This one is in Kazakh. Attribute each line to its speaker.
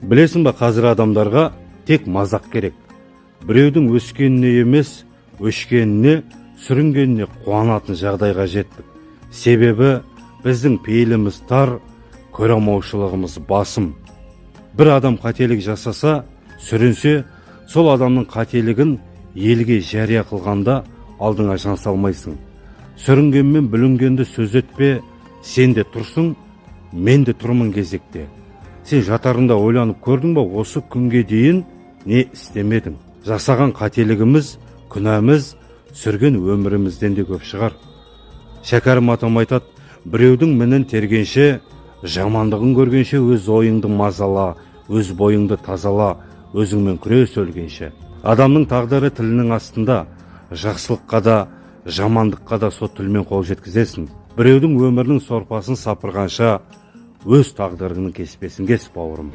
Speaker 1: Білесің ба, қазір адамдарға тек мазақ керек. Біреудің өскеніне емес, өшкеніне, сүрінгеніне қуанатын жағдайға жеттік. Себебі біздің пейіліміз тар, көре алмаушылығымыз басым. Бір адам қателік жасаса, сүрінсе, сол адамның қателігін елге жария қылғанда алдыңа жан салмайсың. Сүрінгенмен бүлінгенді сөз етпе, сен де тұрсың, мен де тұрмын кезекте. Сен жатарында ойланып көрдің ба, осы күнге дейін не істемедің? Жасаған қателігіміз, күнәміз сүрген өмірімізден де көп шығар. Шәкәрім атам айтады: біреудің мінін тергенше, жамандығын көргенше, өз ойыңды мазала, өз бойыңды тазала, өзіңмен күрес өлгенше. Адамның тағдыры тілінің астында. Жақсылыққа да, жамандыққа да сол тілмен қол жеткізесің. Біреудің өмірінің сорпасын сапырғанша, өз тағдырыңның кеспесін кес, бауырым.